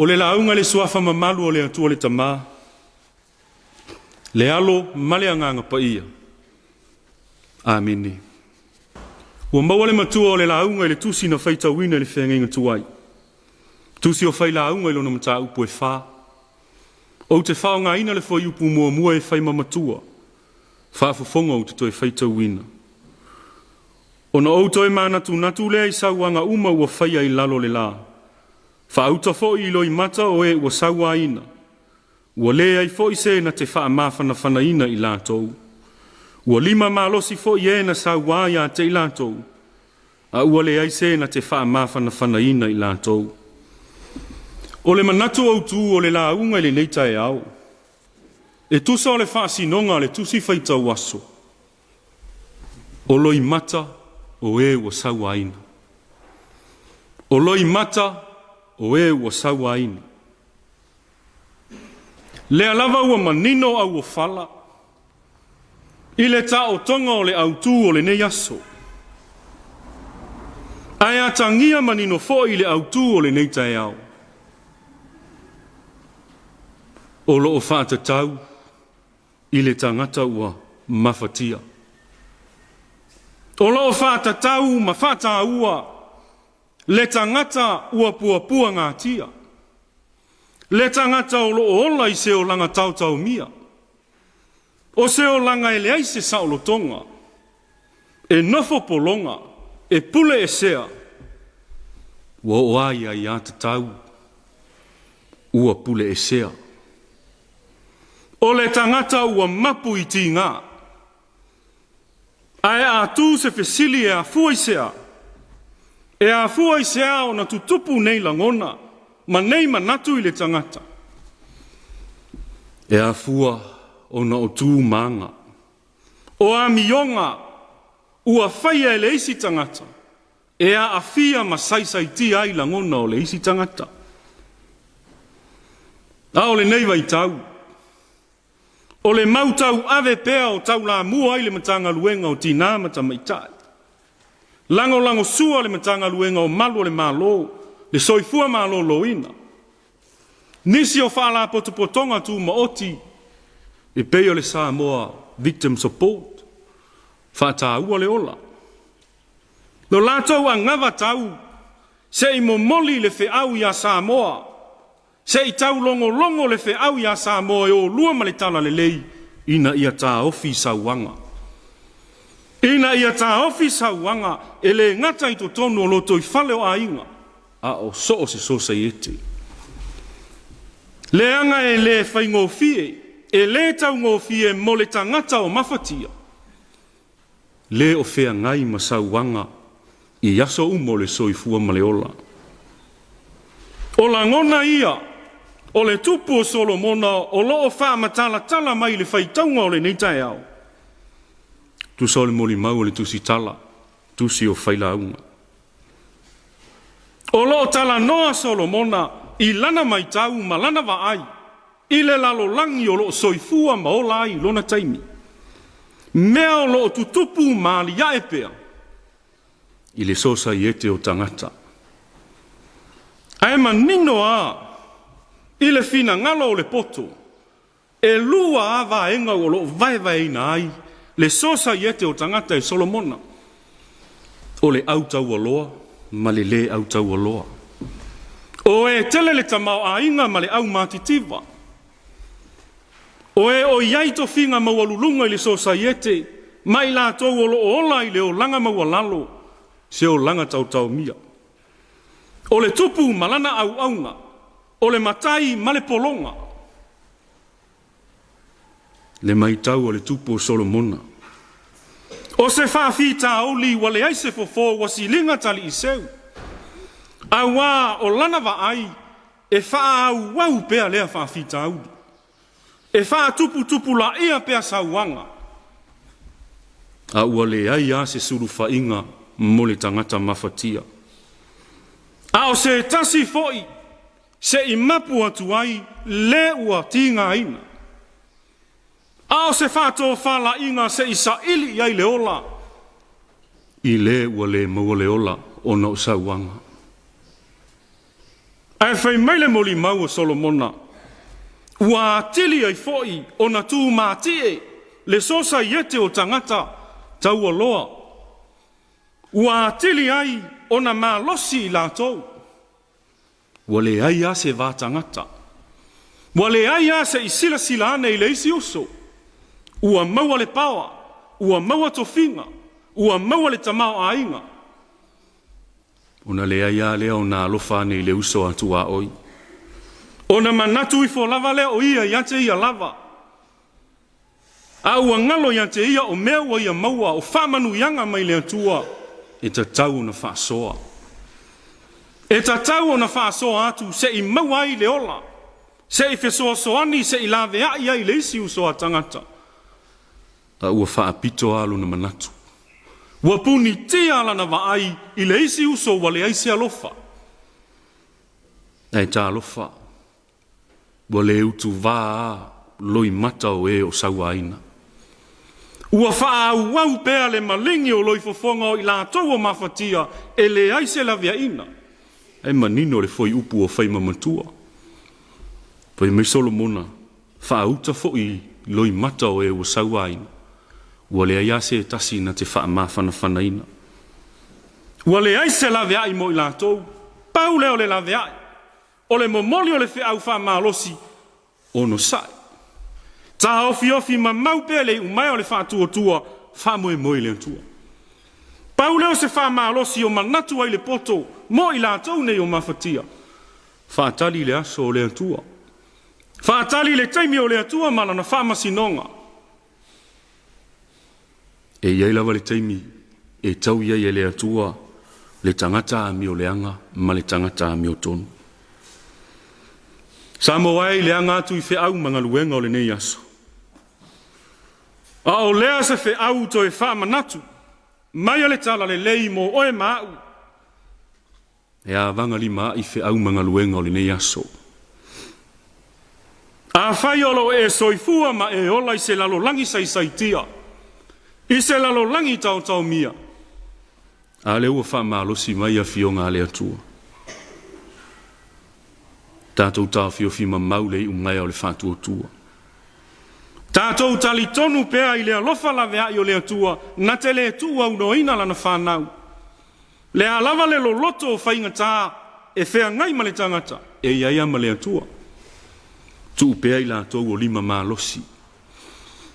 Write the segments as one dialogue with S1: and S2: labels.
S1: O le lauga i le Suafa mamalu o le Atua le Tama, le Alo ma le Agaga Paia. Amene. Ua maua le matua o le lauga i le tusi na faitauina i le feagaiga tuai. Tusi o Failauga i lona mataupu e 4. Ou te faaaogaina le fuaiupu muamua e fai ma matua, faafofoga ou te toe faitauina. Ona ou toe manatunatu lea i sauaga uma ua faia i lalo o le la, faauta foi i loimata o e ua sauaina, ua leai foi se na te faamafanafanaina i latou. Ua lima malosi foi e na saua ia te i latou, a ua leai se na te faamafanafanaina i latou. O le manatu autu o le lauga i lenei taeao, e tusa o le faasinoga a le tusi faitau aso, o loimata o e ua sauaina. O loimata o e ua sauaina. Lea lava ua manino auofala i le taotoga o le autu o lenei aso. Ae atagia manino foi i le autu o lenei taeao. O lo o faatatau i le tagata ua mafatia. O lo o faatatau ma faataua le tagata ua puapuagatia. Le tagata o lo o ola i se olaga taotaomia. O se olaga e leai se saolotoga, e nofo pologa, e pule esea, ua oo lava i aiatatau ua pule esea. O le tagata ua mapu i tiga. Ae a tu se fesili e afua i se a? E afua i se a ona tutupu nei lagona ma nei manatu i le tagata? E afua ona o tu ma aga. O amioga ua faia e le isi tagata e aafia ma saisaitia ai lagona o le isi tagata. A o lenei vaitau, o le mau tauave pea o taulamua ai le Matagaluega o Tina ma Tamaitai, lagolagosua le Matagaluega o Malu o le Malo, le Soifua Maloloina, nisi o Faalapotopotoga Tumaoti e pei o le Samoa Victim Support, faataua le ola. Lo latou anavatau se i momoli le feau ia Samoa, se i taulogologo le feau ia Samoa e olua ma le talalelei ina ia taofi sauaga. Ina ia taofi sauaga e le gata i totonu o lotoifale o aiga, a o so o se sosaiete. Leaga e le faigofie, e le taugofie mo le tagata o mafatia, le o feagai ma sauaga i aso uma o le soifua ma le ola. O lagona ia o le tupu o Solomona o lo o faamatalatala mai i le faitauga o lenei taeao. Tusa o le molimau o le Tusitala, tusi o Failauga. O lo o talanoa Solomona i lana matau ma lana vaai i le lalolagi o lo o soifua ma ola ai i lona taimi, mea o lo o tutupu ma aliae pea i le sosaiete o tagata. Ae manino lava i le finagalo o le poto, e lua lava vaega o lo o vaevaeina ai le sosaiete o tagata e Solomona, o le autaualoa ma le lē autaualoa. O e tele le tamaoaiga ma le aumatitiva, o e o i ai tofiga maualuluga i le sosaiete ma i latou o lo o ola i le olaga maualalo, se olaga taotaomia. O le tupu ma lana auauna, o le matai ma le pologa. Le matau a le tupu o Solomona. O se faafitauli ua leai se fofo ua siliga taliiseu, auā o lana vaai e faaauau pea lea faafitauli, e faatuputupulaia pea sauaga, a ua leai lava se sulufaiga mo le tagata mafatia. A o se tasi foi se i mapu atu ai le ua tigaina, a o se faatofalaiga se i saili i ai le ola i le ua le maua le ola ona o sauaga. Ae fai mai le molimau a Solomona, ua atili ai foi ona tumatie le sosaiete o tagata taualoa, ua atili ai ona malosi i latou. Ua leai lava se va tagata, ua leai lava se i silasila ane i le isi uso, ua maua le paoa, ua maua tofiga, ua maua le tamaoaiga, ona leai lava lea ona alofa ane i le uso a tuaoi. Ona manatu ifo lava lea o ia ia te ia lava, a ua galo ia te ia o mea ua ia maua, o faamanuiaga mai le Atua, e tatau ona faasoa. E tatau ona faasoa atu se i maua ai le ola, se i fesoasoani, se i laveai ai le isi uso a tagata. A ua faapito lava lona manatu, ua punitia lana vaai i le isi uso ua leai se alofa. Ae talofa, ua le utuvā a loimata o e o sauaina. Ua faaauau pea le maligi o loifofoga o i latou o mafatia e leai se laveaiga. E manino le fuaiupu o Faimamatua. Fai mai Solomona, faauta foi loimata o e ua sauaina, ua leai lava se tasi na te faamafanafanaina. Ua leai se laveai mo i latou, pau lea o le laveai, o le momoli o le feau faamalosi, onosai. Taofiofi mamau pea le iumaea o le faatuatua, faamoemoe i le Atua. Pau lea o se faamalosi o manatu ai le poto mo i latou nei o mafatia. Faatali le aso o le Atua. Faatali le taimi o le Atua ma lana faamasinoga. E i ai lava le taimi e tau i ai e le Atua le tagata amioleaga ma le tagata amiotonu. Samoa e i le aga atu i feau ma galuega o lenei aso. A o lea se feau toe faamanatu mai a le Talalelei mo oe ma au, e avagalima ai feau ma galuega o lenei aso. Afai o lo o e soifua ma e ola i se lalolagi saisaitia, i se lalolagi taotaomia, a lea ua faamalosi mai afioga a le Atua. Tatou taofiofi mamau le iumaea o le faatuatua. Tatou talitonu pea i le alofa laveai o le Atua na te le tuuaunoaina lana fanau. Le a lava le loloto o faigata e feagai ma le tagata, e i ai lava ma le Atua. Tuu pea i latou o lima malosi.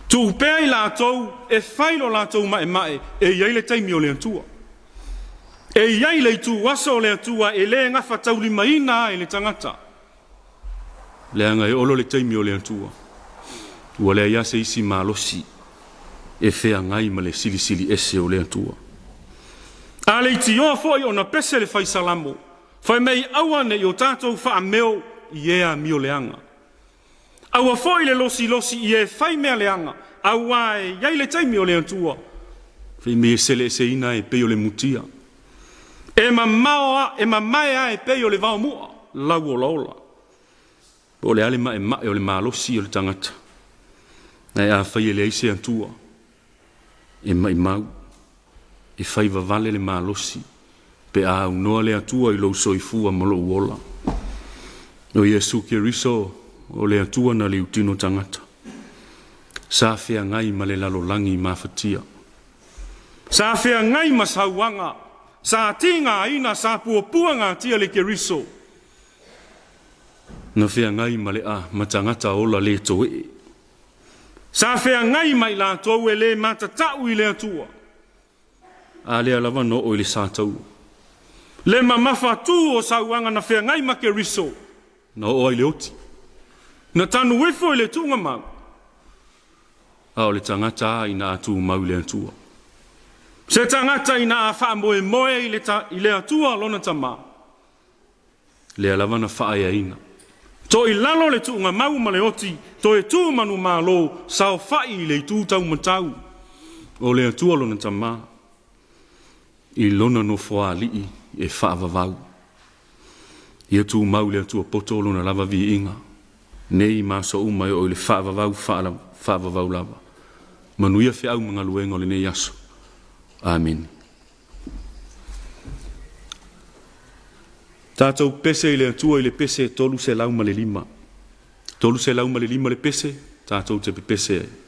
S1: Tuu pea i latou e fai lo latou maemae, e i ai le taimi o le Atua. E i ai le ituaso o le Atua e le gafataulimaina ai le tagata. Leaga e olo le taimi o le Atua, ua leai lava se isi malosi e feagai ma le silisili ese o le Atua. A leitioa foi ona pese le fai Salamo, fai mai aua ne i o tatou faameo i e amio leaga. Aua foi le losilosi i e fai mea leaga, aua e i ai le taimi o le Atua. Fai mai e seleeseina e pei o le mutia. E mamao a, e mamae a e pei o le vaomua, lau olaola. Po o le a le maemae o le malosi o le tagata, ae afai e leai se Atua, e maimau, e fai vavale le malosi, pe a aunoa le Atua i lou soifua ma lou ola. O Iesu Keriso o le Atua na liutino tagata, sa feagai ma le lalolagi mafatia. Sa feagai ma sauaga, sa tigaina, sa puapuagatia le Keriso. Na feagai ma le a ma tagata ola le toe'e. Sa feagai ma i latou e le matatau i le Atua. A lea lava na oo i le sataua. Le mamafatu o sauaga na feagai ma Keriso, na oo ai le oti. Na tanu ifo i le tuugamau. A o le tagata a ina a tumau i le Atua. Se tagata ina a faamoemoe i le, ta, i le Atua lona tama. Lea lava na faaeaina. Toilalo le tuugamau ma le oti, toe tu manumalo, saofai i le itu taumatau o le Atua lona tama, i lona nofoalii e faavavau. Ia tumau le Atua poto lona lava viiga, nei ma aso uma e oo i le faavavau faavavau lava. Manuia feau ma galuega o lenei aso. Amene. Tatou pese i le Atua i le pese 305. 305 le pese, tatou te pepese ai.